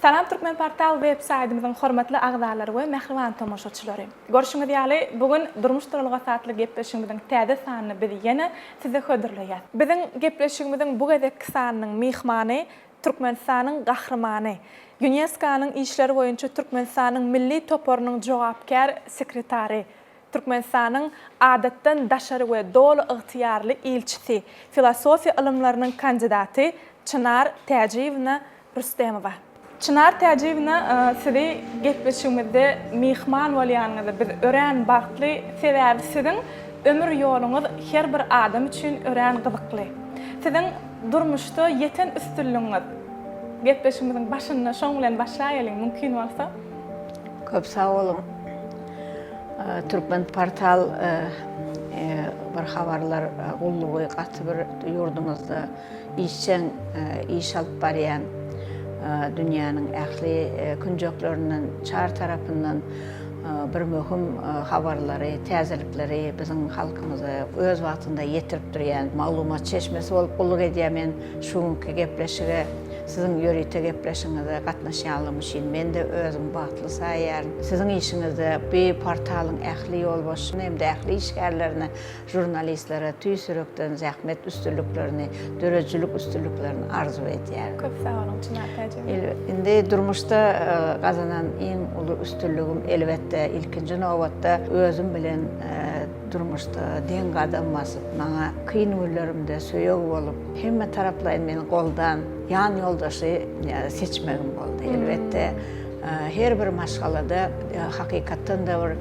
Salam Türkmenportal web saýdymyzyň hormatly agzalary we mähriban tomaşaçylary. Görşüňiz ýaly, bu gün Durmuş duralgasy atly gepleşigimiziň täze sanyny biz ýene size hödürleýäs. Biziň gepleşigimiziň bu gezekki sanynyň myhmany Türkmenistanyň Gahrymany, Ýunesko-nyň işleri boýunça Türkmenistanyň milli toparynyň jogapkär sekretary, Türkmenistanyň Adatdan daşary we Doly ygtyýarly ilçisi, filosofiýa ylymlarynyň kandidaty Çynar Täjiýewna Rüstemowa. Çynar Täjiýewna sizi gepleşigimizde myhman bolýanyňyza biz örän bagtly, sebäbi siziň ömür ýoluňyz her bir adam üçin örän gyzykly. Siziň durmuşda ýeten üstünligiňiz, gepleşigimiziň başynda şoň bilen başlaýalyň mümkin bolsa. Köp sag boluň. Türkmenportal bir habarlar gullugy gaty bir ýurdumyzda işjeň iş alyp barýan, dünýäniň ähli künjeklerinden, çar tarapyndan bir möhüm habarlary, täzelikleri biziň halkymyza öz wagtynda ýetirip durýan maglumat çeşmesi bolup gulluk edýär. Men şu günki gepleşige, siziň ýörite gepleşigiňize gatnaşýanlygym üçin men-de özümi bagtly saýýaryn. Siziň işiňizde bu portalyň ähli ýolbaşçysyna hem-de ähli işgärlerine Žurnalistlere tüýs ýürekden zähmet üstünliklerini, döredijilik üstünliklerini arzuw edýärin. Köp sag boluň Çynar Täjigül. Indi durmuşda gazanan iň uly üstünligim elbetde ilkinji nobatda özüm bilen durmuşda deň gadam basyp, maňa kyn günlerimde söýeg bolup, hemme taraplaýyn meni goldan ýan ýoldaşy seçmegim boldy. Elbetde her bir maşgalada hakykatdan-da bir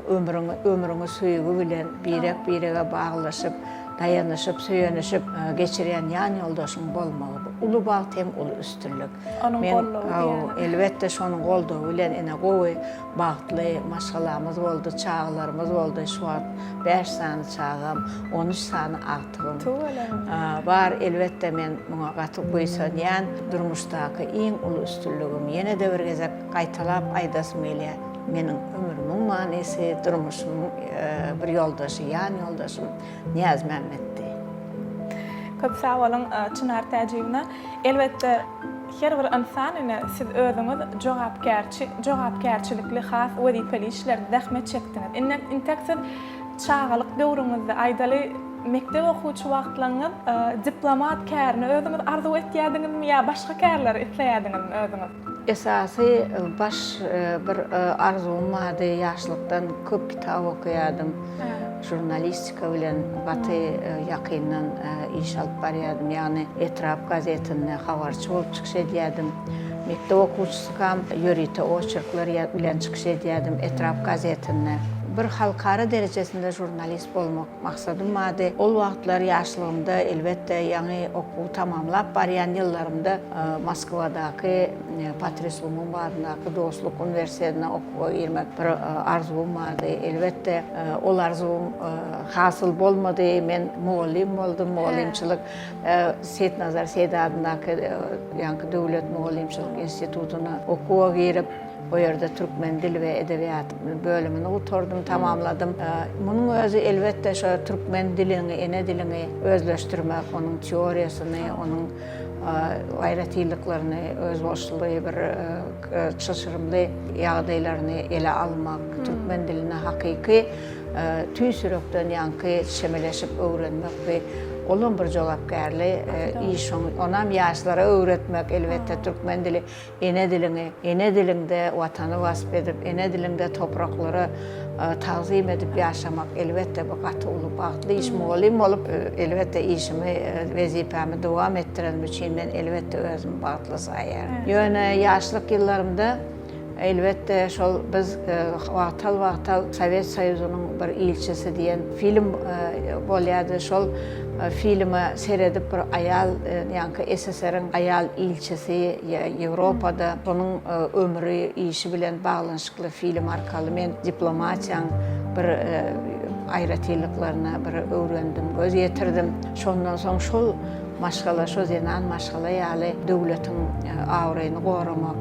Ömrüňi, ömrüňi söýgi bilen birek-birege baglaşyp, daýanyşyp, söýenişip geçirýän ýan ýoldaşyň bolmagy bu uly bagt hem uly üstünlik. Onuň goldawy diýýäniň. Elbetde şonuň goldawy bilen ine gowy, bagtly maşgalamyz boldy, çagalarymyz boldy. Şu wagt bäş sany çagam, 13 sany agtygym Tüweleme. bar. Elbetde men muňa gaty buýsanýan. Durmuşdaky iň uly üstünligim ýene-de bir gezek gaýtalap aýdasym gelýär. Meniň ömrümiň manysy, durmuşymyň bir ýoldaşy, ýan ýoldaşym Nyýazmämmetdi. Köp sag boluň, Çynar Täjiýewna. Elbetde, her bir ynsan ine, siz özüňiz jogapkärçi, jogapkärçilikli, has wezipeli işlerde zähmet çekdiňiz. Indi intek siz çagalyk döwrüňizde, aýdaly, mekdep okuwçy wagtlaryňyz diplomat kärini özüňiz arzuw etýärdiňizmi ýa başga kärleri isleýärdiňizmi özüňiz? Esasy baş bir arzuwym bardy, ýaşlykdan köp kitap okaýardym. Žurnalistika bilen gaty ýakyndan iş alyp barýardym. Ýagny etrap gazetinde habarçy bolup çykyş edýärdim. Mekdep okuwçysykam ýörite oçerkler bilen çykyş edýärdim etrap gazetinde. Bir halkara derejesinde žurnalist bolmak Maksadym bardy. Ol wagtlar ýaşlygymda, elbetde, ýaňy okuwy tamamlap barýan ýyllarymda Moskwadaky Patris Lumumba adyndaky Dostluk uniwersitetine okuwa girmek bir arzuwym bardy. Elbetde, ol arzuwym hasyl bolmady. Men mugallym boldum. Mugallymçylyk Seýitnazar Seýdi adyndaky ýaňky döwlet mugallymçylyk institutyna okuwa girip, O ýerde türkmen dili we edebiýaty bölümini gutardym, tamamladym. Munuň özi, elbetde, şo türkmen diliňi, ene diliňi özleşdirmek, onuň teoriýasyny, onuň aýratynlyklaryny, özboluşly bir çylşyrymly ýagdaýlaryny ele almak, türkmen diline hakyky tüýs ýürekden ýaňky çemeleşip öwrenmek bi olam bir jogapkärli iş. Onam ýaşlara öwretmek, elbetde, türkmen dili Ene diliňi, ene diliňde Watany wasp edip, ene diliňde topraklara tagzym edip ýaşamak, elbetde, bu gaty uly bagtly iş. Mugallym bolup, elbetde, işimi, wezipämi dowam etdirenim üçin men, elbetde, özümi bagtly saýýaryn. Ýöne ýaşlyk ýyllarymda, elbetde, şol biz wagtal-wagtal Sowet Soýuzynyň bir ilçisi diýen film bolýardy. Şol filme seredip bir aýal, ýaňky SSR-iň aýal ilçisi Ýewropada, şonuň ömri, işi bilen baglanyşykly film arkaly men diplomatiýaň bir aýratynlyklaryna bir öwrendim, göz ýetirdim. Şondan soň şol maşgala, şo zenan maşgala ýaly döwletiň abraýyny goramak.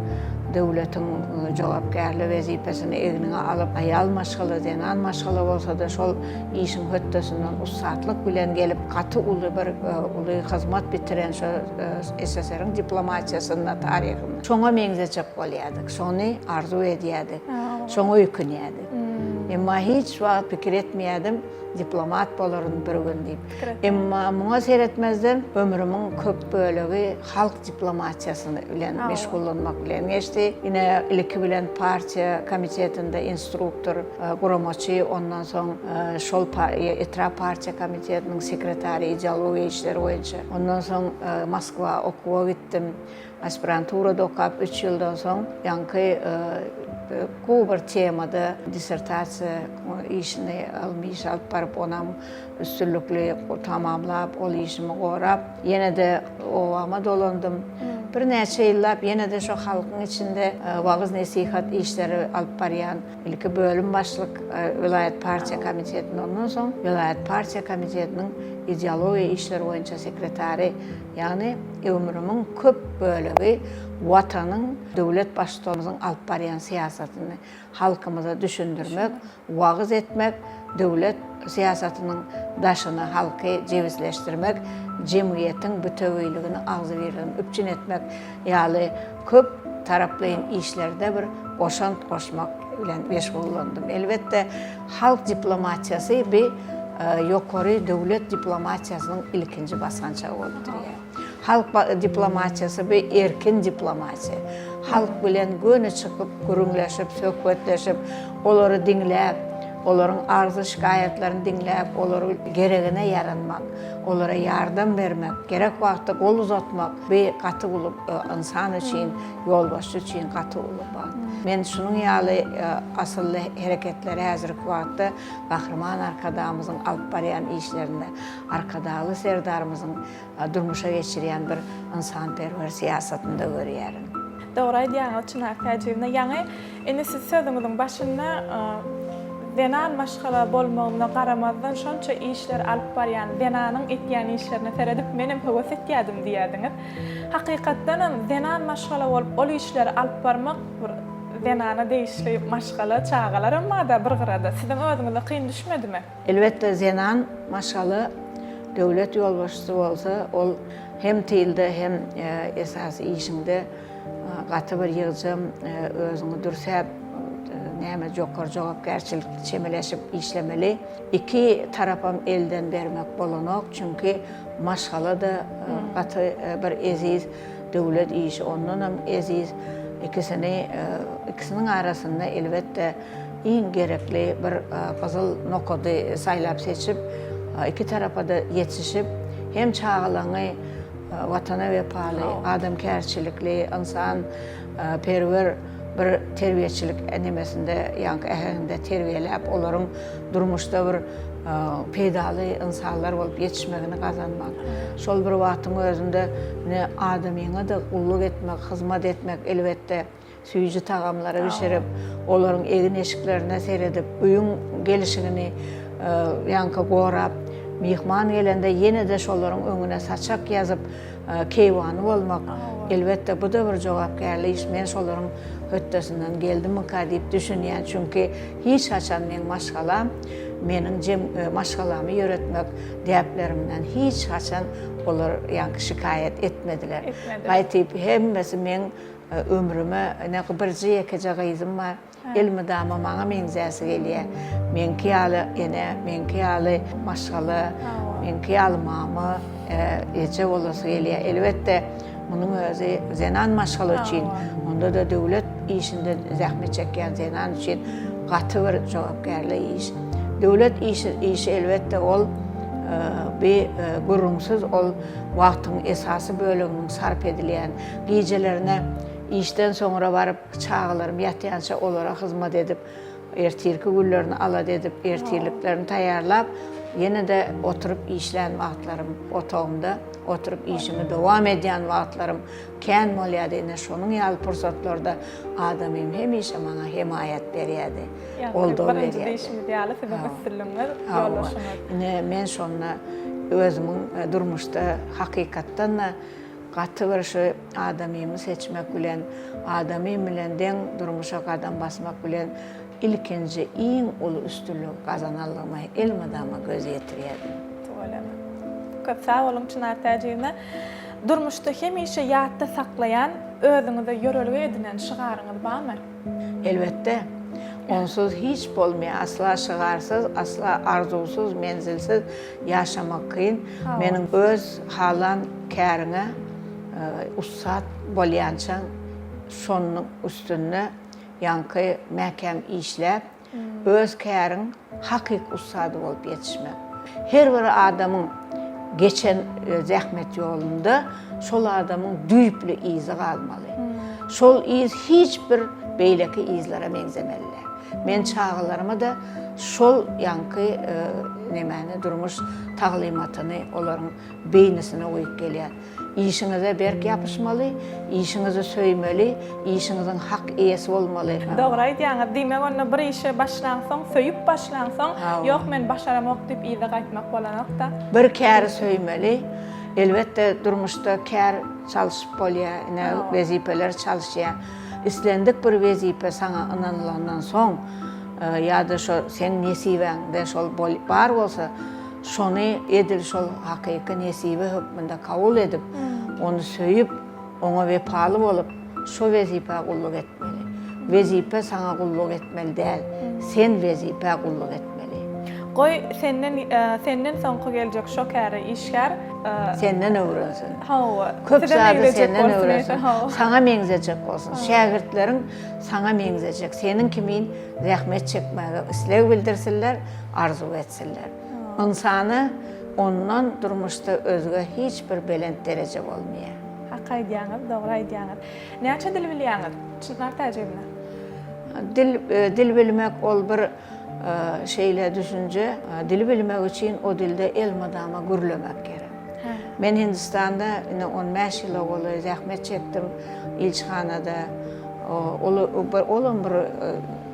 döwletiň jogapkärli wezipesini egniňe alyp, aýal maşgala, zenan maşgala bolsa-da şol işiň hötdesinden ussatlyk bilen gelip, gaty uly bir uly hyzmat bitiren şo SSR-iň diplomatiýasynda, taryhynda. Şoňa meňzejek bolýardyk, şony arzuw edýärdik, şoňa öýkünýärdik. Emma hiç wagt pikir etmeýärdim, diplomat bolaryn bir gün diýip. Emma muňa seretmezden, ömrümiň köp bölegi halk diplomatiýasy bilen meşgullanmak bilen geçdi. Ine, ilki bilen partiýa komitetinde instruktor, guramaçy, ondan soň şol etrap partiýa komitetiniň sekretary ideologiýa işleri boýunça. Ondan soň Moskwa okuwa gitdim. Aspiranturada okap, üç ýyldan soň ýaňky gowy bir temada dissertasiýa işini, ylmy iş alyp baryp, onam üstünlikli tamamlap, ol işimi gorap, ýene-de obama dolandym. Birnäçe ýyllap ýene-de şo halkyň içinde wagyz-nesihat işleri alyp barýan ilki bölüm başlyk welaýat partiýa komitetinde, ondan soň welaýat partiýa komitetiniň ideologiýa işleri boýunça sekretary, ýagny ömrümiň köp bölegi Watanyň, döwlet Baştutanymyzyň alyp barýan syýasatyny halkymyza düşündirmek, wagyz etmek, döwlet syýasatynyň daşyna halky jebisleşdirmek, jemgyýetiň bütewiligini, agzybirligini üpjün etmek ýaly köp taraplaýyn işlerde bir goşant goşmak bilen meşgullandym. Elbetde, halk diplomatiýasy bi ýokary döwlet diplomatiýasynyň ilkinji basgançagy bolup durýar. Halk diplomatiýasy bu erkin diplomatiýa. Halk bilen göni çykyp, gürrüňleşip, söhbetleşip, olary diňläp, olaryň arzy-şikaýatlaryny diňläp, olary geregine ýaranmak, olara ýardam bermek, gerek wagtda gol uzatmak bu gaty uly ynsan üçin, ýolbaşçy üçin gaty uly bagt. Men şunuň ýaly asylly hereketleri häzirki wagtda Gahryman Arkadagymyzyň alyp barýan işlerinde, Arkadagly Serdarymyzyň durmuşa geçirýän bir ynsanperwer syýasatynda görýärin. Dogry aýdýaňyz Çynar Täjiýewna. Ýaňy indi siz sözüňiziň başynda zenan maşgala bolmagyna garamazdan şonça işleri alyp barýan zenanyň etýän işlerine seredip menem höwes etýädim diýýädiňiz. Hakykatdanam zenan maşgala bolup ol işleri alyp barmak bir zenana degişli maşgala çagalaram barda bir gyrada. Siziň özüňize kyn düşmedimi? Elbetde, zenan maşgala döwlet ýolbaşçysy bolsa, ol hem tylda, hem esasy işiňde gaty bir ýygjam, özüňi dürsäp, näme jokary jogapkärçilikli çemeleşip işlemeli. Iki tarapam elden bermek bolanok, çünki maşgala-da gaty bir eziz, döwlet işi ondanam eziz. Ikisini, ikisiniň arasynda elbetde, Iň gerekli bir gyzyl nokady saýlap-seçip, iki tarapa-da ýetişip, hem çagalaňy Watana wepaly, adamkärçilikli, ynsan perwer bir terbiýeçilik nemesinde, ýaňky äheňinde terbiýeläp, olaryň durmuşda bir peýdaly ynsanlar bolup ýetişmegini gazanmak. Şol bir wagtyň özünde ine adamyňa-da gulluk etmek, hyzmat etmek, elbetde, Süýji tagamlary bişirip, olaryň egin-eşiklerine seredip, öýüň gelşigini ýaňky gorap, myhman gelende ýene-de şolaryň öňüne saçak ýazyp, keýwany bolmak, elbetde, bu-da bir jogapkärli iş. Men şolaryň hötdesinden geldimika diýip düşünýän, çünki hiç haçan meň maşgalam meniň jem maşgalamy ýöretmek däplerimden hiç haçan olar ýaňky şikaýat etmediler. Gaýtyp hemmesi meň Ömrüme ine birje ýekeje gyzym bar. Elmydama maňa meňzäsi gelýär. Meňki ýaly ene, meňki ýaly maşgala, meňki ýaly mama, eje bolasy gelýär. Elbetde, munuň özi zenan maşgala üçin, onda-da döwlet işinde zähmet çekýän zenan üçin gaty bir jogapkärli iş. Döwlet işi, işi elbetde ol bi gürrüňsiz ol wagtyň esasy böleginiň sarp edilýän Gijelerine işden soňra baryp, çagalarym ýatýança olara hyzmat edip, ertirki günlerini alada edip, ertirliklerini taýýarlap, ýene-de oturyp işlän wagtlarym, otagymda oturyp işimi dowam edýän wagtlarym kän bolýardy. Ine, şonuň ýaly pursatlarda adamym hemişe maňa hemaýat berýärdi, goldaw berýärdi. Birinji diýşimiz ýaly, siziň üstünligiňiz, ýoldaşyňyz. Ine, men şonda özümiň durmuşda hakykatdan-da. Gaty bir şu adamymy seçmek bilen, adamym bilen deň durmuşa gadam basmak bilen ilkinji iň uly üstünligi gazananlygyma elmydama göz ýetirýärdim. Tüweleme. Köp sag boluň Çynar Täjigna. Durmuşda hemişe ýatda saklaýan, özüňize ýörelge edinen şygaryňyz barmy? Elbetde. Onsuz hiç bolmaýar. Asla şygarsyz, asla arzuwsyz, menzilsiz ýaşamak kyn. Meniň öz halan käriňe ussat bolýançaň şonuň üstünde ýaňky mäkäm işläp, öz käriň hakyky ussady bolup ýetişmek. Her bir adamyň geçen zähmet ýolunda şol adamyň düýpli yzy galmaly. Şol yz hiç bir beýleki yzlara meňzemeli däl. Men çagalaryma-da şol ýaňky nemäni, durmuş taglymatyny olaryň beýnisine guýup gelýän. Işiňize berk ýapyşmaly, işiňizi söýmeli, işiňiziň hak eýesi bolmaly. Dogry aýdýaňyz. Diýmek onda bir işe başlaňsoň, söýüp başlaňsoň, ýok men başaramok diýip yza gaýtmak bolanok-da. Bir käri söýmeli. Elbetde durmuşda kär çalşyp bolýar, ine wezipeler çalyşýar. Islendik bir wezipe saňa ynanylandan soň ýa-da şo seň nesibäňde şol bar bolsa, Şony edil şol hakyky nesibe hökmünde kabul edip, ony söýüp, oňa wepaly bolup, şo wezipä gulluk etmeli. Wezipe saňa gulluk etmeli däl, sen wezipä gulluk etmeli. Goý, senden, senden soňky geljek şo käre işgär. Senden öwrensin. Hawa. Köp zady senden öwrensin. Saňa meňzejek bolsun. Şägirtleriň saňa meňzejek, seniň kimin zähmet çekmäge isleg bildirsinler, arzuw etsinler. Ynsana ondan durmuşda özge hiç bir belent dereje bolmaýar. Hak aýdýaňyz, dogry aýdýaňyz. Näçe dil bilýäňiz, Çynar Täjigowna? Dil, dil bilmek ol bir şeýle düşünje, dil bilmek üçin o dilde elmydama gürlemek gerek. Men Hindistanda ine 15 ýyla golaý zähmet çekdim ilçihanada. Ol olam bir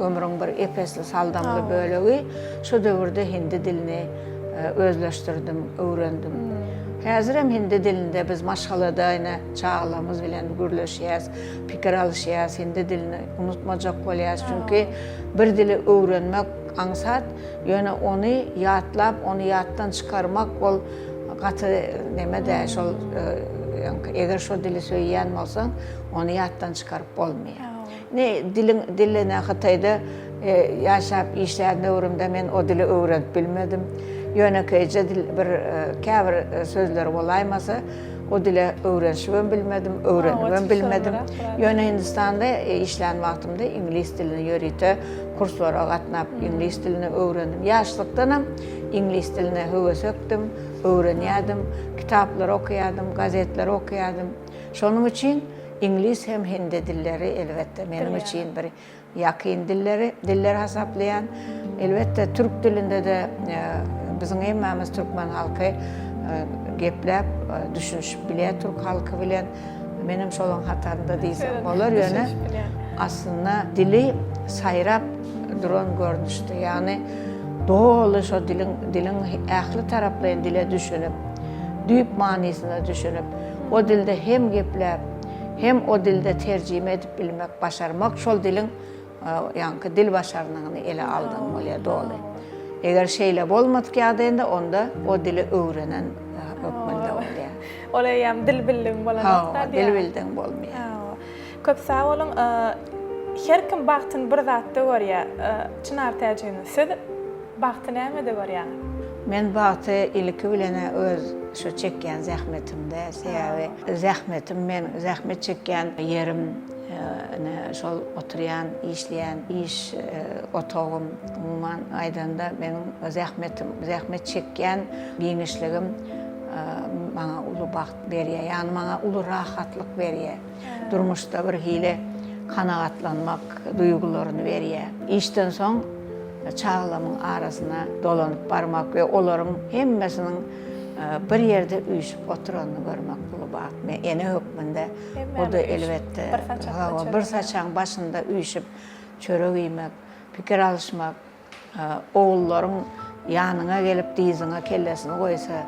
ömrüň bir ep-esli saldamly bölegi. Şo döwürde hindi dilini özleşdirdim, öwrendim. Häzirem hindi dilinde biz maşgalada ine çagalarymyz bilen gürleşýäs, pikir alyşýas, hindi dilini unutmajak bolýas. Çünki bir dili öwrenmek aňsat, ýöne ony ýatlap, ony ýatdan çykarmak ol gaty neme-dä, şol eger şo dili söýýän bolsaň, Ony ýatdan çykaryp bolmaýar. Ne diliň diline Hytaýda ýaşap işlän döwrümde men o dili öwrenip bilmedim. Ýönekeýje dil bir käbir sözleri bolaýmasa o dile öwrenişibem bilmedim, öwrenibem bilmedim. Ýöne Hindistanda işlän wagtymda iňlis dilini ýörite kurslara gatnap iňlis dilini öwrendim. Ýaşlykdanam iňlis diline höwesekdim, öwrenýärdim, kitaplary okaýardym, gazetleri okaýardym. Şonuň üçin iňlis hem hindi dilleri elbetde meniň üçin bir ýakyn dilleri, diller hasaplaýan. Elbetde türk dilinde-de biziň hemmämiz türkmen halky gepläp, düşünişip bilýär türk halky bilen. Menem şolaryň hatarynda diýsem bolar, ýöne aslynda dili saýrap duran görnüşde, ýagny doly şo diliň diliň ähli taraplaýyn dile düşünip, düýp manysyna düşünip, O dilde hem gepläp, hem o dilde terjime edip bilmek, başarmak şol diliň ýaňky dil başarnygyny ele aldygyň bolýar doly. Eger şeýle bolmadyk ýagdaýynda onda o dili öwrenen hökmünde bolýar. Ol eýýäm dil bildigiň bolanok-da. Hawa, dil bildigiň bolmaýar. Hawa. Köp sag boluň. Her kim bagtyny bir zatda görýär. Çynar Täjigowna, siz Bagty nämede görýäňiz? Men bagty ilki bilen-ä öz şu çekýän zähmetimde, sebäbi zähmetim men zähmet çekýän ýerim, ine şol oturýan, işleýän iş otagym, umuman aýdanda meniň zähmetim, zähmet çekýän giňişligim maňa uly bagt berýär, ýagny maňa uly rahatlyk berýär. Durmuşda bir hili kanagatlanmak duýgularyny berýär. Işden soň çagalarymyň arasyna dolanyp barmak we olaryň hemmesiniň bir ýerde üýşüp oturanyny görmek uly bagt. Men ene hökmünde o-da elbetde bir saçagyň başynda üýşüp çörek iýmek, pikir alyşmak, Ogullaryň ýanyňa gelip dyzyňa kellesini goýsa.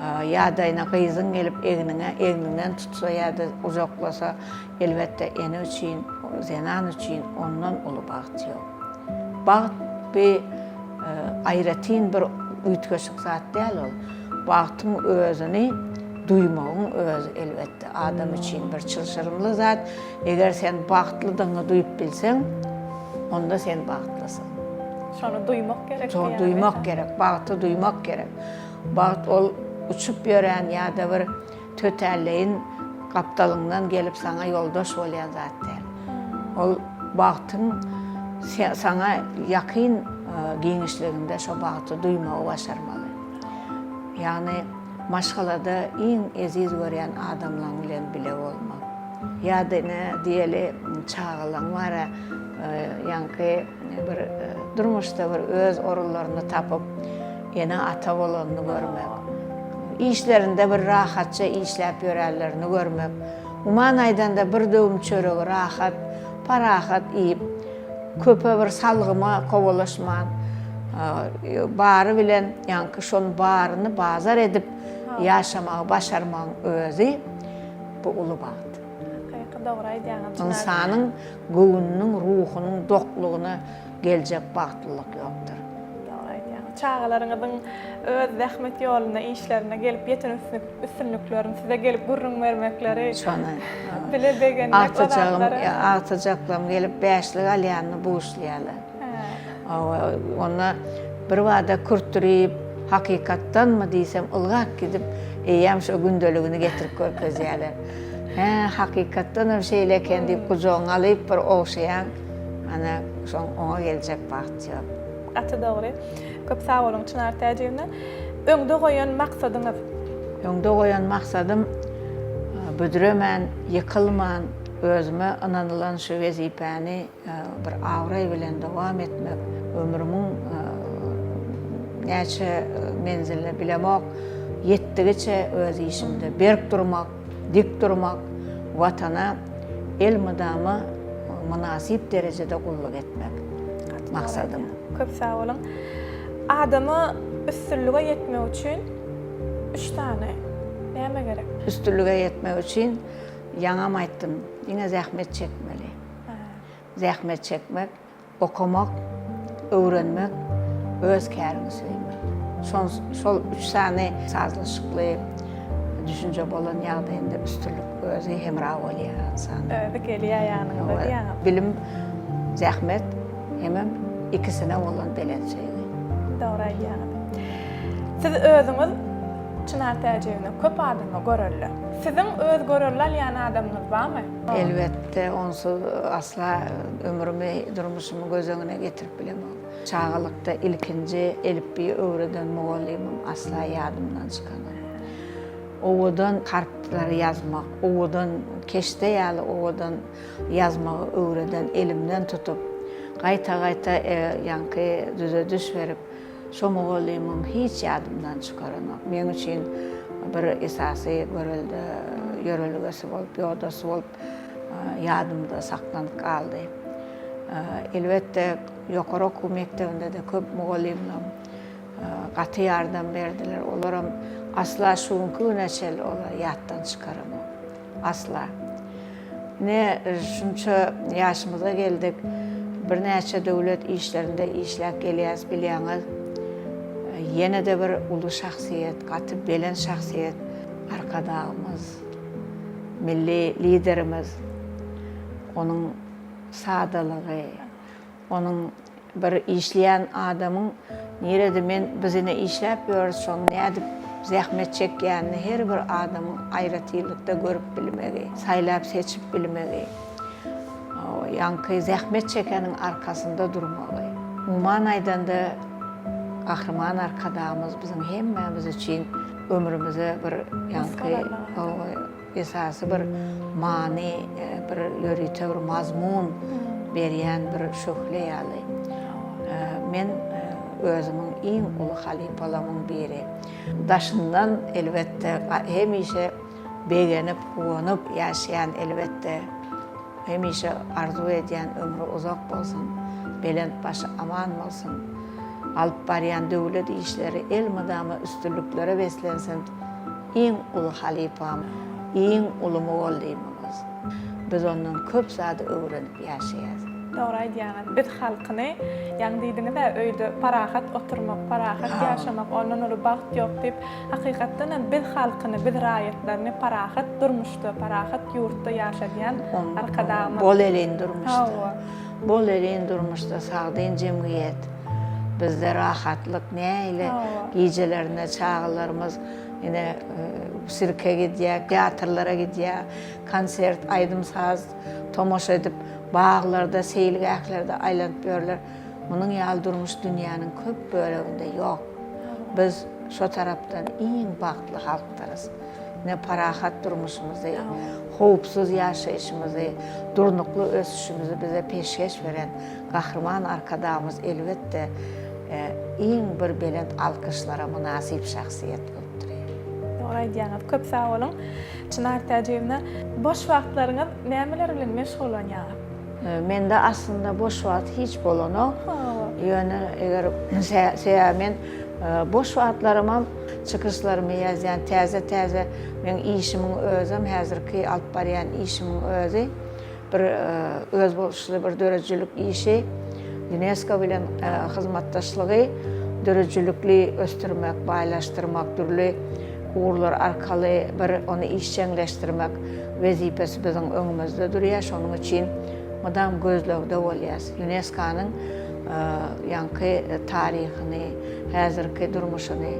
Ýa-da ine gyzyň gelip egniňe, egniňden tutsa ýa-da gujaklasa, elbetde ene üçin, zenan üçin ondan uly bagt ýok. Bagt bi aýratyn bir üýtgeşik zat däl ol. Bagtyň özüni duýmagyň özi elbetde adam üçin bir çylşyrymly zat. Eger sen bagtlydygyňy duýup bilseň, onda sen bagtlysyň. Şony duýmak gerek Şony duýmak gerek, bagty duýmak gerek. Bagt ol uçup ýörän ýa-da bir tötänleýin gapdalyňdan gelip saňa ýoldaş bolýan zat däl. Ol bagtyň saňa ýakyn giňişliginde şo bagty duýmagy başarmaly. Ýagny maşgalada iň eziz görýän adamlaň bilen bile bolmak. Ýa-da ine diýeli çagalaň bar-a, ýaňky bir durmuşda bir öz orunlaryny tapyp, ene-ata bolanyny görmek. Işlerinde bir rahatça işläp ýörenlerini görmek. Umuman aýdanda bir döwüm çöregi rahat, parahat iýip, köpe bir salgyma kowalaşman, bary bilen ýaňky şonuň baryny bazar edip ýaşamagy başarmagyň özi bu uly bagt. Hakyky dogry aýdýaňyz. Ynsanyň göwnüniň, ruhunyň doklugyna geljek bagtlylyk ýokdur. Dogry aýdýaňyz. Çagalaryňyzyň öz zähmet ýolunda, işlerinde gelip ýeten üstünliklerini size gelip gürrüň bermekleri, Şony bile begenmek o zatlara. Agtyjaklarym gelip bäşlik alýanyny buşlaýarlar. Onda birbada kürtdürip, hakykatdanmy diýsem, ylgap gidip, eýýäm şo gündeligini getirip görkezýärler. Hä, hakykatdanam şeýle eken diýip gujagyňa alyp bir ogşaýaň. Ana, şoň oňa geljek bagt ýok. Gaty dogry. Köp sag boluň Çynar Täjiýewna. Öňde goýan maksadyňyz? Öňde goýan maksadym büdremän, ýykylman, özüme ynanylan şu wezipäni bir abraý bilen dowam etmek, ömrümiň näçe menziline bilemok, ýetdigiçe öz işimde berk durmak, dik durmak, Watana elmydama mynasyp derejede gulluk etmek maksadym. Köp sag boluň. Adama üstünlige ýetmek üçin üç sany näme gerek? Üstünlige ýetmek üçin ýaňam aýtdym, diňe zähmet çekmeli. Zähmet çekmek, okamak, öwrenmek, öz käriňi söýmek. Şol üç sany sazlaşykly düşünje bolan ýagdaýynda üstünlik özi hemra bolýar ynsana. Özi gelýär ýanyňyza diýýäňiz. Bilim, zähmet hemem ikisine bolan belent söýgi. Dogry aýdýaňyz. Siz özüňiz Çynar Täjigine köp adama görelde. Siziň öz görelde alýan adamyňyz barmy? Elbetde, onsuz asla ömrümi, durmuşymy göz öňüne getirip bilemok. Çagalykda ilkinji elipbiýi öwreden mugallymym asla ýadymdan çykanok. Owadan harplary ýazmak, owadan keşde ýaly owadan ýazmagy öwreden elimden tutup, gaýta-gaýta ýaňky düzediş berip, Şo mugallymym hiç ýadymdan çykaranok. Meň üçin bir esasy görelde ýörelgesi bolup, ýodasy bolup ýadymda saklanyp galdy. Elbetde, ýokary okuw mekdebinde-de köp mugallymlarym gaty ýardam berdiler. Olaram asla şu günki güne çenli olary ýatdan çykaramok. Asla. Ine, şunça ýaşymyza geldik. Birnäçe döwlet işlerinde işläp gelýäris, bilýäňiz. Ýene-de bir uly şahsyýet, gaty belent şahsyýet Arkadagymyz, milli Liderimiz. Onuň sadalygy, Onuň bir işleýän adamyň nirede men biz ine işläp ýörüs şonuň nädip zähmet çekýänini her bir adamyň aýratynlykda görüp bilmegi, saýlap seçip bilmegi, ýaňky zähmet çekeniň arkasynda durmagy. Umuman aýdanda Gahryman Arkadagymyz biziň hemmämiz üçin ömrümize bir ýaňky Esasy bir many, bir ýörite bir mazmun berýän bir şöhle ýaly. Men özümiň iň uly halypalamyň biri. Daşyndan elbetde hemişe begenip, guwanyp ýaşaýan elbetde. Hemişe arzuw edýän ömri uzak bolsun, belent başy aman bolsun. Alyp barýan döwlet işleri elmydama üstünliklere beslensin. iň uly halypam, iň uly mugallymymyz. Biz ondan köp zady öwrenip ýaşaýas. Dogry aýdýaňyz. Biz halkyny, ýaňy diýdiňiz-ä, öýde parahat oturmak, parahat ýaşamak, ondan uly bagt ýok diýip. Hakykatdan hem biz halkyny, biz raýatlaryny parahat durmuşda, parahat ýurtda ýaşadýan Arkadagymyz. Bol-elin durmuşda. Bol-elin durmuşda sagdyn jemgyýet. Bizde rahatlyk nähili gijelerine çagalarymyz ine sirke gidýär, teatrlara gidýär, konsert, aýdym-saz tomaşa edip, baglarda, seýilgählerde aýlanyp ýörler. Munuň ýaly durmuş dünýäniň köp böleginde ýok. Biz şo tarapdan iň bagtly halkdyrys. Ine parahat durmuşymyzy, howpsuz ýaşaýşymyzy, durnukly ösüşimizi bize peşgeş beren Gahryman Arkadagymyz elbetde iň bir belent alkyşlara mynasyp şahsyýet bolup durýar. Dogry aýdýaňyz. Köp sag boluň. Çynar Täjiýewna, boş wagtlaryňyz nämeler bilen meşgullanýaňyz? Mende aslynda boş wagt hiç bolanok. Ýöne eger sebäbi men boş wagtlarymam çykyşlarymy ýazýan, täze-täze meň işimiň özem häzirki alyp barýan işimiň özi bir özboluşly bir döredijilik işi. Ýunesko bilen hyzmatdaşlygy döredijilikli ösdürmek, baýlaşdyrmak, dürli ugurlar arkaly bir ony işjeňleşdirmek wezipesi biziň öňümizde durýar. Şonuň üçin mydam gözlegde bolýarys. Ýunesko-nyň ýaňky taryhyny, häzirki durmuşyny,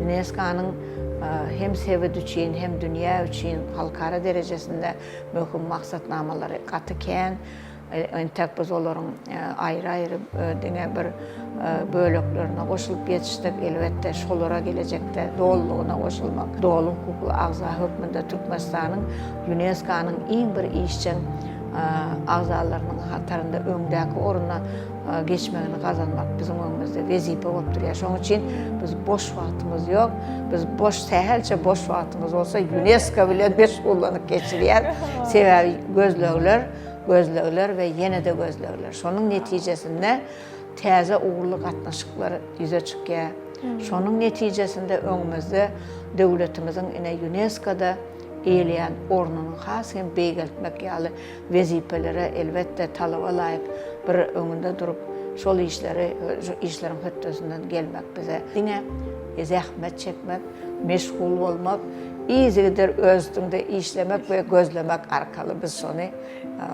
Ýunesko-nyň hem sebit üçin, hem dünýä üçin halkara derejesinde möhüm maksatnamalary gaty kän. Entek biz olaryň aýry-aýry diňe bir böleklerine goşulyp ýetişdik. Elbetde, şolara gelejekde dolulygyna goşulmak, doly hukukly agza hökmünde Türkmenistanyň Ýunesko-nyň iň bir işjeň agzalarynyň hatarynda öňdäki oruna geçmegini gazanmak biziň öňümizde wezipe bolup durýar. Şonuň üçin biz boş wagtymyz ýok. Biz boş, sähelçe boş wagtymyz bolsa Ýunesko bilen meşgullanyp geçirýäris. Sebäbi gözlegler Gözlegler we ýene-de gözlegler. Şonuň netijesinde täze ugurly gatnaşyklar ýüze çykýar. Şonuň netijesinde öňümizde döwletimiziň ine ÝUNESKO-da eýeleýän ornuny has hem beýgeltmek ýaly wezipelere elbetde talaba laýyk bir öňünde durup şol işleri işleriň hötdesinden gelmek bize diňe zähmet çekmek, meşgul bolmak, yzygider öz üstüňde işlemek we gözlemek arkaly biz şony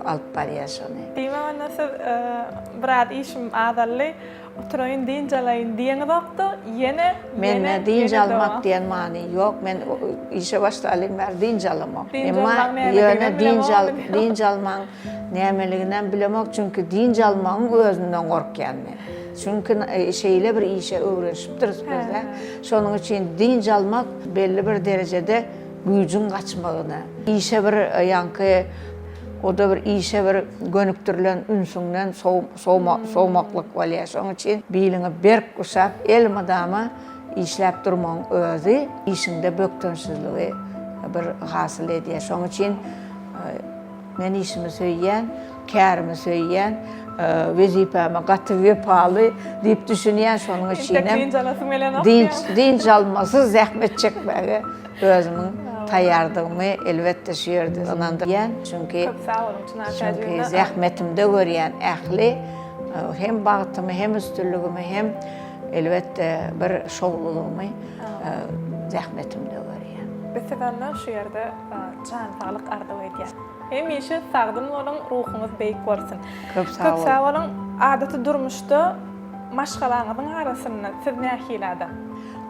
alyp barýas şony. Diýmek onda siz biraz işim azaldy, oturaýyn dynç alaýyn diýeňizokda, ýene, ýene, Mende dynç almak diýen many ýok. Men işe başlalym bäri dynç alamok. Dynç almagyň nämediginem bilemok. Dynç almagyň nämeliginem bilemok, çünki dynç almagyň özünden gorkýan men. Çünki şeýle bir işe öwrenişipdiris biz-de. Şonuň üçin dynç almak belli bir derejede güýjüň gaçmagyna, işe bir ýaňky o-da bir işe bir gönükdirilen ünsüňden sowmaklyk bolýar. Şonuň üçin biliňi berk guşap, elmydama işläp durmagyň özi işiňde bökdençsizligi bir hasyl edýär. Şonuň üçin Men işimi söýýän, kärimi söýýän, wezipäme gaty wepaly diýip düşünýän, şonuň üçinem Entek dynç alasym gelenok dynç, dynç almasyz zähmet çekmäge özümiň taýýardygymy elbetde şu ýerde ynandyrýan. Çünki Köp sag boluň Çynar çünki Täjiýewna. zähmetimde görýän ähli hem bagtymy, hem üstünligimi, hem elbetde bir şowlulygymy zähmetimde görýän. Biz size onda şu ýerde Jan saglyk arzuw edýän. Hemişe sagdyn boluň, ruhuňyz beýik bolsun. Köp sag boluň. Köp sag boluň. Adaty durmuşda maşgalaňyzyň arasynda siz nähili adam?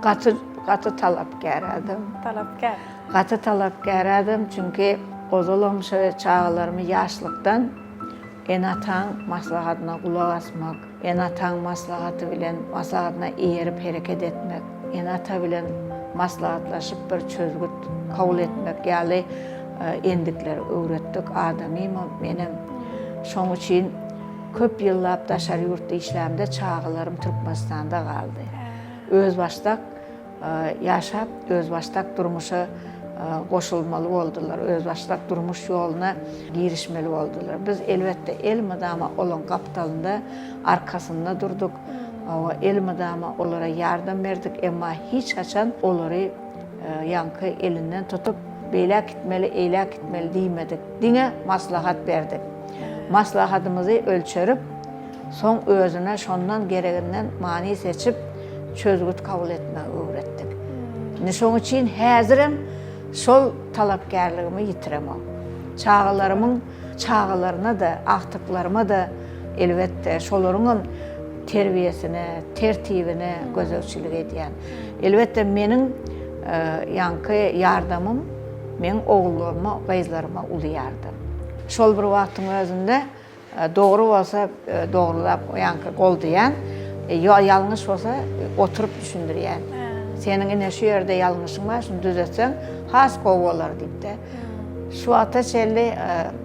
Gaty gaty talapkär adam. Talapkär. Gaty talapkär adam, çünki ozalam şo çagalarymy ýaşlykdan ene-ataň maslahatyna gulak asmak, Ene-ataň maslahaty bilen maslahatyna eýerip hereket etmek, ene-ata bilen maslahatlaşyp bir çözgüt kabul etmek ýaly endikleri öwretdik adamymam, menem. Şoň üçin köp ýyllap daşary ýurtda işlämde çagalarym Türkmenistanda galdy. Özbaşdak ýaşap, özbaşdak durmuşa goşulmaly boldular, özbaşdak durmuş ýoluna girişmeli boldular. Biz, elbetde, elmydama olaň gapdalynda, arkasynda durduk, elmydama olara ýardam berdik, emma hiç haçan olary. Ýaňky elinden tutup, beýläk gitmeli, eýläk gitmeli diýmedik. Diňe maslahat berdik. Maslahatymyzy ölçerip, soň özüne şondan gereginden many seçip, çözgüt kabul etmegi öwretdik. Indi şoň üçin häzirem şol talapkärligimi ýitiremok. Çagalarymyň çagalaryna-da, agtyklaryma-da, elbetde, şolaryňam terbiýesine, tertibine gözegçilik edýän. Elbetde, meniň ýaňky ýardamym meň ogullaryma, gyzlaryma uly ýardam. Şol bir wagtyň özünde dogry bolsa dogrulap ýaňky goldaýan, ýalňyş bolsa oturyp düşündirýän. Seniň ine şu ýerde ýalňyşyň bar, şuny düzetseň has gowy bolar diýip-de. Şu wagta çenli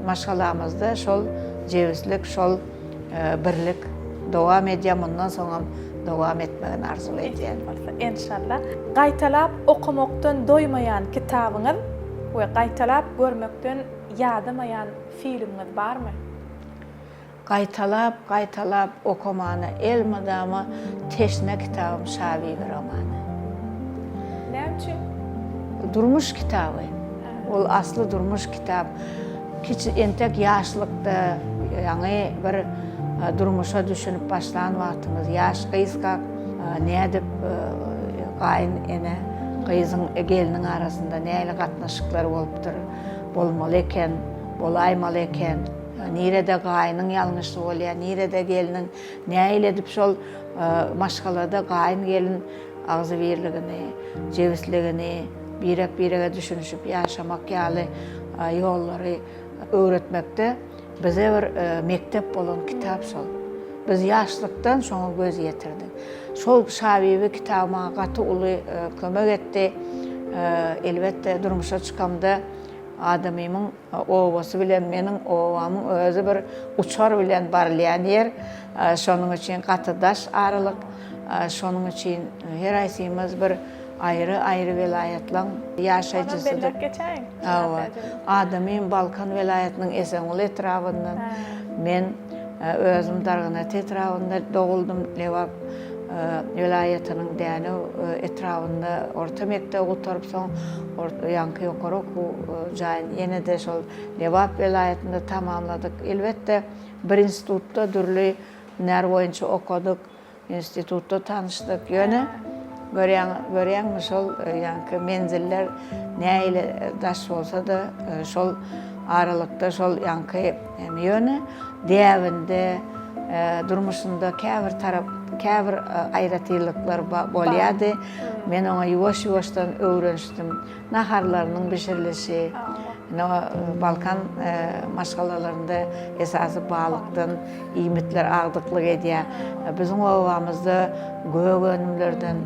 maşgalamyzda şol jebislik, şol birlik dowam edýär, mundan soňam dowam etmegini arzuw edýän. Nesip bolsa, enşalla. Gaýtalap okamakdan doýmaýan kitabyňyz we gaýtalap görmekden ýadamaýan filmiňiz barmy? Gaýtalap, gaýtalap okamana elmydama teşne kitabym Şabibi romany. Näme üçin? Durmuş kitaby. Ol asly durmuş kitap. Kiçi entek ýaşlykda ýaňy bir durmuşa düşünip başlan wagtymyz, ýaş gyzkak nädip gaýyn ene, gyzyň, gelniň arasynda nähili gatnaşyklar bolupdyr, bolmaly eken, bolaýmaly eken, nirede gaýynyň ýalňyşy bolýar, nirede gelniň, nähili edip şol maşgalada gaýyn-gelin agzybirligini, jebisligini, birek-birege düşünişip ýaşamak ýaly ýollary öwretmekde bize bir mekdep bolan kitap şol. Biz ýaşlykdan şoňa göz ýetirdik. Şol Şabibi kitaby maňa gaty uly kömek etdi. Elbetde, durmuşa çykamda adamymyň Obasy bilen meniň obamyň özi bir uçar bilen barylýan ýer. Şonuň üçin gaty daş aralyk. Şonuň üçin her haýsymyz bir aýry-aýry welaýatlaň ýaşaýjysydyk. Onam belläp geçäýiň. Hawa. Adamym Balkan welaýatynyň Esenguly etrabyndan. Men özüm Darganata etrabynda doguldym. Lebap welaýatynyň Dänew etrabynda orta mekdebi gutaryp soň ýaňky ýokary okuw jaýyny ýene-de şol Lebap welaýatynda tamamladyk. Elbetde, bir institutda dürli hünär boýunça okadyk, institutda tanyşdyk. Ýöne, görýäň, görýäňmi, şol ýaňky menziller nähili daş bolsa-da, şol aralykda şol ýaňky ýöne däbinde, durmuşynda käbir tarap, käbir aýratynlyklar bolýardy. Men oňa ýuwaş-ýuwaşdan öwrenişdim. Naharlarynyň bişirilişi, ine, Balkan maşgalalarynda esasy balykdan iýmitler agdyklyk edýär. Biziň obamyzda gök önümlerden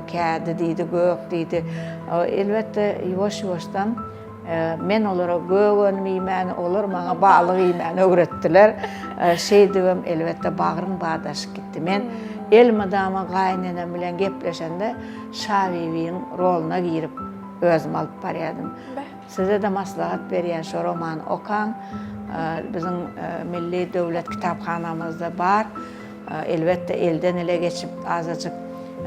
kädi diýdi, gök diýdi. Elbetde, ýuwaş-ýuwaşdan Men olara gök önüm iýmäni, olar maňa balyk iýmäni öwretdiler. Şeýdibem, elbetde, bagrym badaşyp gitdi. Men elmydama gaýynenem bilen gepleşende Şabibiniň roluna girip özümi alyp barýardym. Size-de maslahat berýän, şo romany okaň. Biziň Milli döwlet kitaphanamyzda bar. Elbetde, elden-ele geçip, azajyk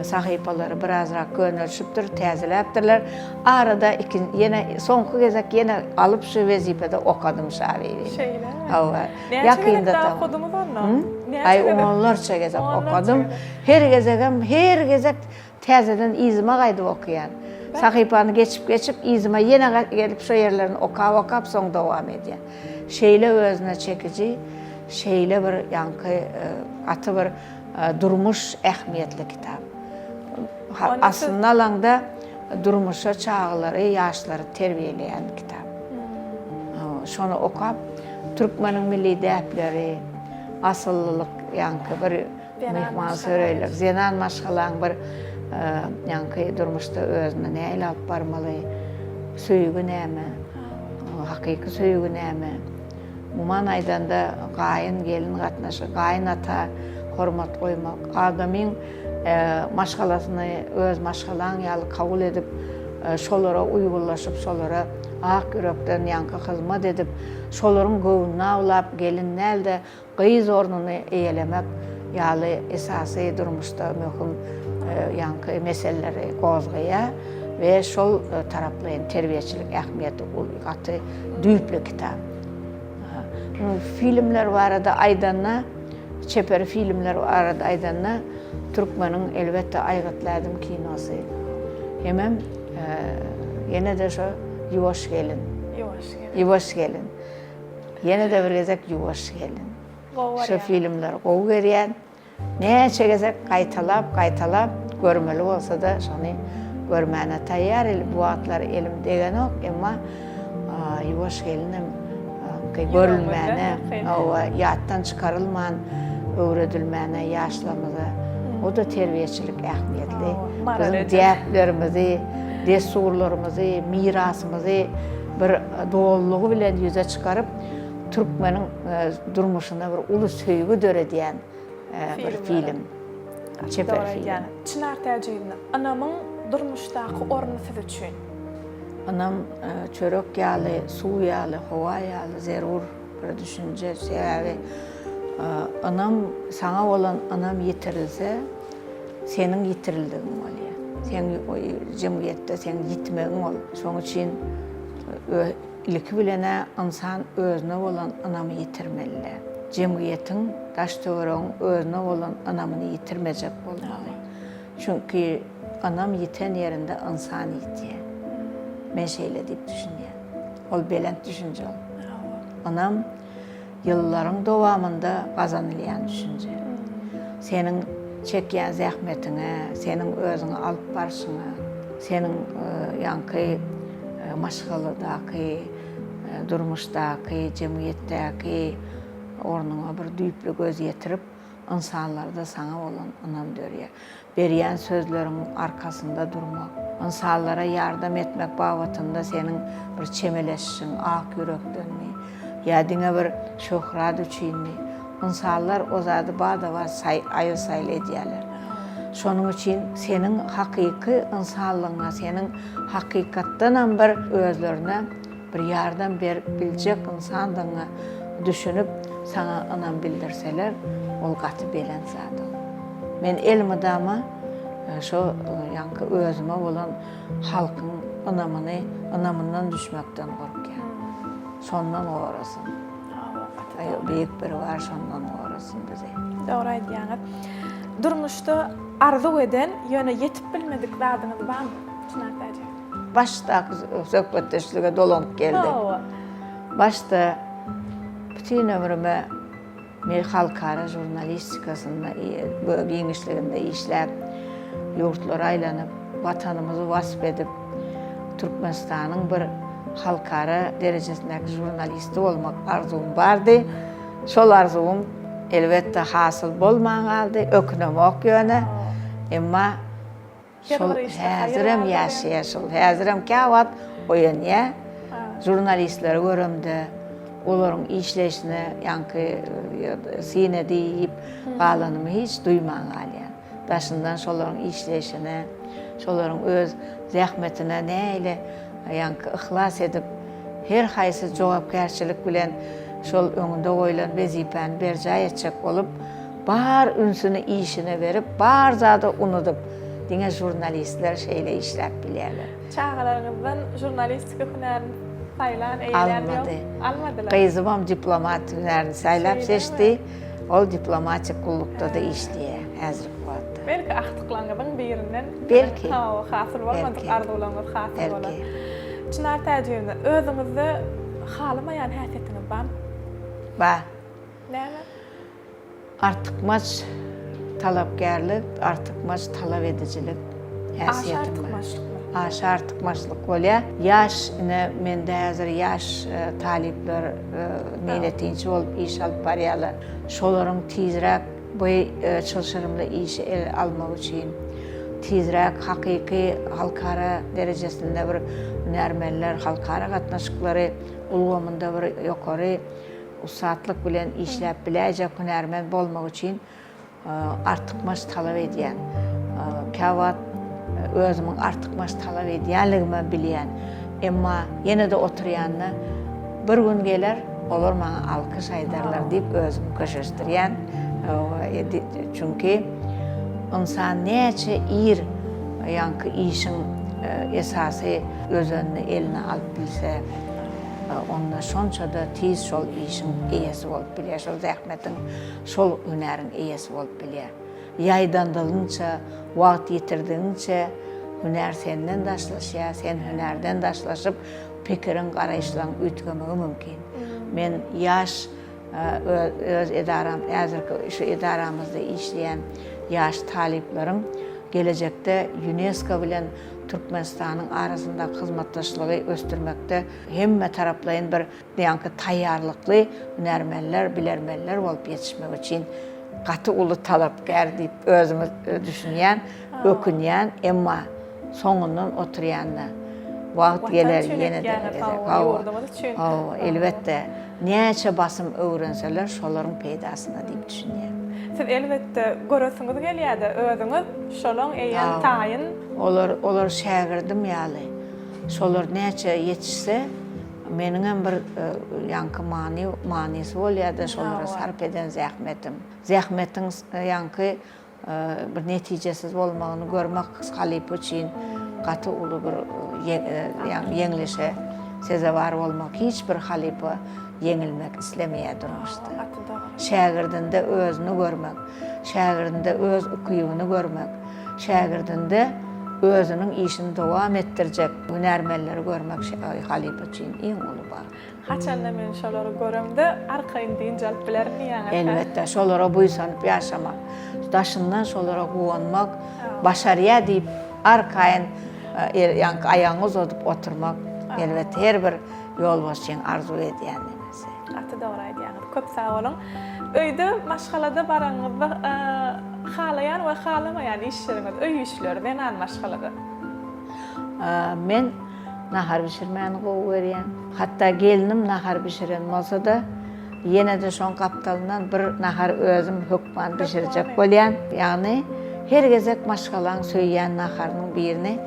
sahypalary birazrak könelişipdir, täzeläpdirler. Arada ikin, ýene soňky gezek ýene alyp şu wezipede okadym Şabibi. Şeýlemi? Hawa. Näçe gezek dagy okadyňyz onda? Aý, onlarça gezek okadym. Her gezegem, her gezek Täzeden yzyma gaýdyp okaýan. Sahypany geçip-geçip, yzyma ýene gelip şo ýerlerini okap-okap soň dowam edýän. Şeýle özüne çekiji, şeýle bir ýaňky gaty bir durmuş ähmiýetli kitap. Aslynda alaňda durmuşa çagalary, ýaşlary terbiýeleýän kitap. Şony okap, türkmeniň milli däpleri, asyllylyk ýaňky bir Myhmansöýerlik, zenan maşgalaň bir ýaňky durmuşda özüni nähili alyp barmaly, söýgi näme, hakyky söýgi näme, umuman aýdanda gaýyn gelin gatnaşygy, gaýyn ata hormat goýmak, adamyň maşgalasyny öz maşgalaň ýaly kabul edip, şolara uýgunlaşyp, şolara ak ýürekden ýaňky hyzmat edip, şolaryň göwnüni awlap, gelin däl-de, Gyz ornuny eýelemek ýaly esasy durmuşda möhüm ýaňky meseleleri gozgaýar. We şol taraplaýyn terbiýeçilik ähmiýeti uly, gaty düýpli kitap. Filmler barada aýdanda, çeper filmler barada aýdanda, türkmeniň elbetde Aýgytly ädim kinosy. Hemem ýene-de şo Ýuwaş gelin. Ýuwaş gelin. Ýuwaş gelin. Ýene-de bir gezek Ýuwaş gelin. Gowy Şo filmleri gowy görýän. Näçe gezek gaýtalap gaýtalap görmeli bolsada şony görmäne taýýar el bu wagtlar elim degenok emma ýuwaş gelinem görülmäne hawa ýatdan çykarylman öwredilmäne ýaşlarymyza o-da terbiýeçilik ähmiýetli biziň däplerimizi dessurlarymyzy mirasymyzy bir dolulygy bilen ýüze çykaryp Türkmeniň durmuşynda bir uly söýgi döredýän bir film. Çeper film. Çynar Täjigowna, ynamyň durmuşdaky orny siz üçin? Ynam çörek ýaly, suw ýaly, howa ýaly zerur bir düşünje. Sebäbi ynam, saňa bolan ynam ýitirilse, seniň ýitirildigiň bolýar. Seň jemgyýetde seň ýitmegiň ol. Şonuň üçin Ilki bilen-ä ynsan özüne bolan ynamy ýitirmeli däl. Jemgyýetiň, daş-töweregiň özüne bolan ynamyny ýitirmejek bolmaly. Çünki ynam ýiten ýerinde ynsan ýitýär. Men şeýle diýip düşünýän. Ol belent düşünje ol. Ynam Ýyllaryň dowamynda gazanylýan düşünje. Seniň çekýän zähmetiňe, seniň özüňi alyp barşyňa, seniň ýaňky maşgaladaky, durmuşdaky, jemgyýetdäki ornuňa bir düýpli göz ýetirip, ynsanlarda saňa bolan ynam dörýär. Berýän sözleriňiň arkasynda durmak, ynsanlara ýardam etmek babatynda seniň bir çemeleşişiň ak ýürekdenmi ýa diňe bir şöhrat üçinmi, ynsanlar o zady bada-bat aýyl-saýyl edýärler. Şonuň üçin seniň hakyky ynsanlygyňa, seniň hakykatdanam bir özlerine bir ýardam berip biljek ynsandygyňa düşünip, saňa ynam bildirseler, ol gaty belent zat ol. Men elmydama şo ýaňky özüme bolan halkyň ynamyny, ynamyndan düşmekden gorkýan. Şondan gorasyn. Beýik Biribar şondan gorasyn bizi. Dogry aýdýaňyz. Durmuşda arzuw eden, ýöne ýetip bilmedik zadyňyz barmy, Çynar täje? Başdaky söhbetdeşlige dolanyp geldik. Hawa. Başda bütin ömrüme men halkara žurnalistikasynda giňişliginde işläp, ýurtlara aýlanyp, Watanymyzy wasp edip, Türkmenistanyň bir halkara derejesindäki žurnalisti bolmak arzuwym bardy. Şol arzuwym, elbetde, hasyl bolman galdy. Ökünemok ýöne. Emma Şol häzirem ýaşaýar şol. Häzirem käwagt oýanýar. Žurnalistleri göremde, olaryň işleýşine ýaňky syn edip galanymy hiç duýman galýan. Daşyndan şolaryň işleýşine, şolaryň öz zähmetine nähili ýaňky yhlas edip, her haýsy jogapkärçilik bilen şol öňünde goýlan wezipäni berjaý etjek bolup, Bar ünsüni işine berip, bar zady unudyp, diňe žurnalistler şeýle işläp bilýärler. Çagalaryňyzdan žurnalistika hünärini saýlan, eýelän ýok? Almady. Almadylar. Gyzymam diplomat hünärini saýlap seçdi. Ol diplomatik gullukda-da işleýär häzirki wagtda. Belki agtyklaryňyzyň birinden Belki. Hawa, hasyl bolmadyk Belki. arzuwlaryňyz hasyl bolar. Belki. Çynar Täjiýewna, özüňizde halamaýan häsiýetiňiz barmy? Bar. Näme? Artykmaç talapkärlik, artykmaç talap edijilik Aşa häsiýetim bar. artykmaçlykmy? Aşa artykmaçlyk bolýar. Ýaş, ine, mende häzir ýaş talyplar meýletinçi bolup iş alyp barýarlar. Şolaryň tizräk bu çylşyrymly işi ele almagy üçin, tizräk hakyky halkara derejesinde bir hünärmenler, halkara gatnaşyklary ulgamynda bir ýokary Ussatlyk bilen işläp biläýjek hünärmen bolmak üçin artykmaç talap edýän. Käwagt özümiň artykmaç talap edýänligimem bilýän. Emma ýene-de oturýanda bir gün geler, olar maňa alkyş aýdarlar diýip özümi köşeşdirýän. Çünki ynsan näçe ir ýaňky işiň. esasy özenini eline alyp bilse, onda şonça-da tiz şol işiň eýesi bolup bilýär, şol zähmetiň, şol hünäriň eýesi bolup bilýär. Ýaýdandygyňça, wagt ýitirdigiňçe hünär senden daşlaşýar, sen hünärden daşlaşyp, pikiriň, garaýyşlaryň üýtgemegi mümkin. Men ýaş öz edaram, häzirki şu edaramyzda işleýän ýaş talyplaryň gelejekde Ýunesko bilen Türkmenistanyň arasyndaky hyzmatdaşlygy ösdürmekde hemme taraplaýyn bir ýaňky taýýarlykly hünärmenler, bilermenler bolup ýetişmegi üçin gaty uly talapkär diýip özümiz düşünýän, ökünýän, emma soňundan oturýan-da wagt geler ýene-de bir gezek. Hawa, hawa, elbetde. Näçe basym öwrenseler şolaryň peýdasyna diýip düşünýän. Siz elbetde göresiňiz gelýärde özüňiz şolaň eýýäm taýyn. Olar olar şägirdim ýaly. Şolar näçe ýetişse meniňem bir ýaňky many manysy bolýada şolara sarp eden zähmetim. Zähmetiň ýaňky bir netijesiz bolmagyny görmek halypa üçin gaty uly bir ýeňlişe sezewar bolmak. Hiç bir halypa ýeňilmek islemeýär durmuşda. Şägirdinde özüni görmek, şägirdinde öz ukybyny görmek, şägirdinde özüniň işini dowam etdirjek hünärmenleri görmek halypa üçin iň uly bagt. Haçanda men şolary göremde arkaýyn dynç alyp bilerin diýýäňiz hä? Elbetde, şolara buýsanyp ýaşamak, daşyndan şolara guwanmak, başarýar diýip arkaýyn ýaňky aýagyňy uzadyp oturmak, elbetde, her bir ýolbaşçyň arzuw edýän nemesi. Gaty dogry aýdýaňyz. Köp sag boluň. Öýde maşgalada baraňyzda halaýan we halamaýan işleriňiz, öý işleri, zenan maşgalada. Men Nahar bişirmäni gowy görýän. Hatda gelnim nahar bişiren bolsa-da, ýene-de şoň gapdalyndan bir nahar özüm hökman bişirjek bolýan. Ýagny her gezek maşgalaň söýýän naharynyň birini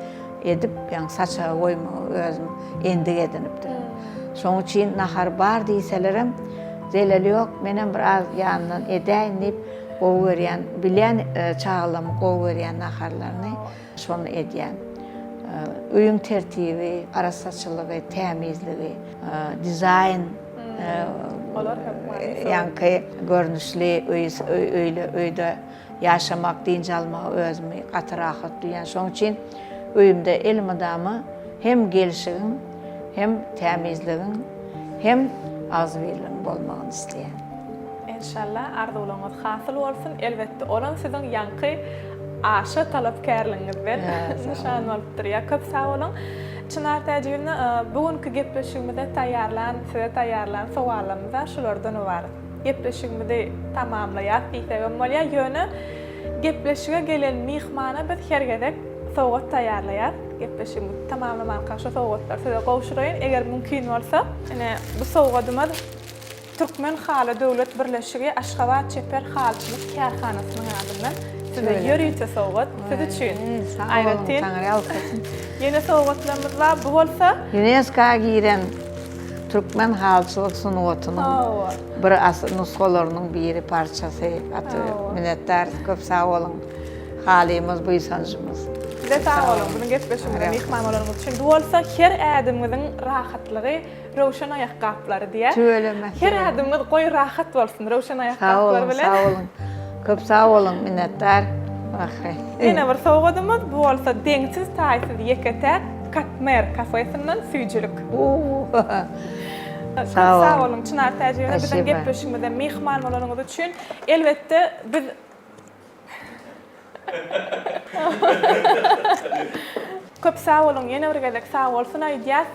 edip, ýagny saçaga goýmagy özüm endik edinipdirin. Şoň üçin nahar bar diýselerem, zeleli ýok, menem bir az ýanyndan edäýin diýip, gowy görýän, bilýän çagalarymyň gowy görýän naharlaryny. Şony edýän. Öýüň tertibi, arassaçylygy, tämizligi, dizaýn, ýaňky görnüşli öýle öýde ýaşamak, dynç almagy özümi gaty rahat duýýan. Şonuň üçin öýümde elmydama hem gelşigiň, hem tämizligiň, hem agzybirligiň bolmagyny isleýän. Enşalla arzuwlaryňyz hasyl bolsun. Elbetde olam siziň ýaňky aşa talapkärligiňizden nyşan bolup durýar. Köp sag boluň. Çynar Täjigowna bu günki gepleşigimize taýýarlan, size taýýarlan sowallarymyz-a şulardan ybarat. Gepleşigimizi tamamlaýas diýsegem bolýar. Ýöne gepleşige gelen myhmana biz her gezek sowgat taýýarlaýas. Gepleşigimizi tamamlamanka şu sowgatlary size gowşuraýyn, eger mümkin bolsa. Ine, bu sowgadymyz Türkmen haly döwlet birleşigi Aşgabat çeper halyçylyk kärhanasynyň adyndan size ýörite sowgat, siz üçin aýratyn. Ýene sowgatlarymyz bar, bu bolsa. Ýunesko giren türkmen halyçylyk sungatynyň bir nusgalarynyň biri, parçasy. Gaty minnetdar, köp sag boluň. Halymyz, buýsanjymyz. Size sag boluň, biziň gepleşigimize myhman bolanyňyz üçin. Bu bolsa her ädimiňiziň rahatlygy, Röwşen aýakgaplary diýýär. Tüweleme. Her ädimiňiz goý rahat bolsun Röwşen aýakgaplary bilen. Sag boluň, sag boluň. Köp sag boluň, minnetdar. Wah-heý. Ýene bir sowgadymyz, bu bolsa deňsiz-taýsyz ýeke-täk Katmer kafesinden süýjülik. Köp sag boluň Çynar Täjiýewa biziň gepleşigimize myhman bolanyňyz üçin. Elbetde biz Köp sag boluň ýene bir gezek sag bolsun aýdýas.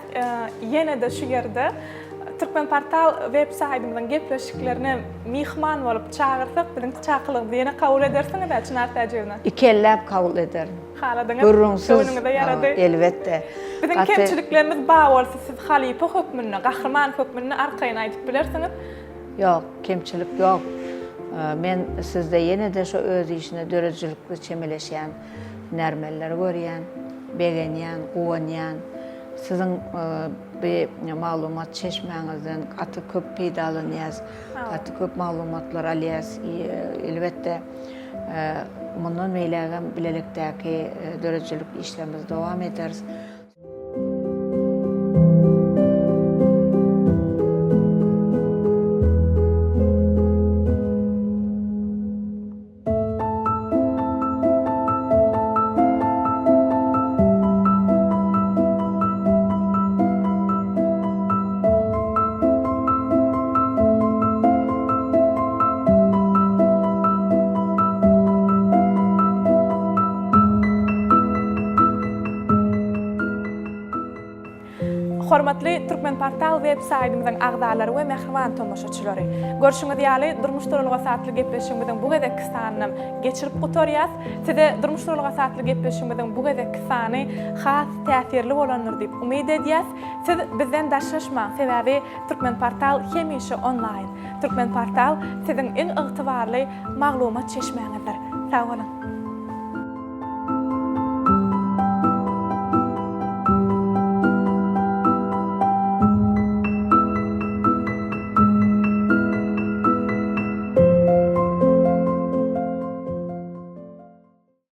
Ýene-de şu ýerde Türkmenportal web saýdymyzyň gepleşiklerine myhman bolup çagyrsak biziň çakylygymyzy ýene kabul edersiňiz-ä Çynar Täjigowna? Ikelläp kabul ederin. Haladyňyz? Gürrüňsiz. Göwnüňize ýarady? Elbetde. Biziň kemçiliklerimiz bar bolsa siz halypa hökmünde, gahryman hökmünde arkaýyn aýdyp bilersiňiz. Ýok, kemçilik ýok. Men sizde ýene-de şo öz işine döredijilikli çemeleşýän hünärmenleri görýän, begenýän, guwanýan. Siziň bi maglumat çeşmäňizden gaty köp peýdalanýas, gaty köp maglumatlar alýas. Elbetde,. Mundan beýlägem bilelikdäki döredijilik işlerimizi dowam ederis. Hormatly Türkmenportal web saýtymyzyň agzalary we mähriban tomaşaçylary! Görşüňiz ýaly, Durmuş duralgasy atly gepleşigimiziň bu gezekki sanynam geçirip gutarýas. Size Durmuş duralgasy atly gepleşigimiziň bu gezekki sany has täsirli bolandyr diýip umyt edýäs. Siz bizden daşlaşmaň, sebäbi Türkmenportal hemişe onlaýn. Türkmenportal siziň iň ygtybarly maglumat çeşmäňizdir. Sag boluň!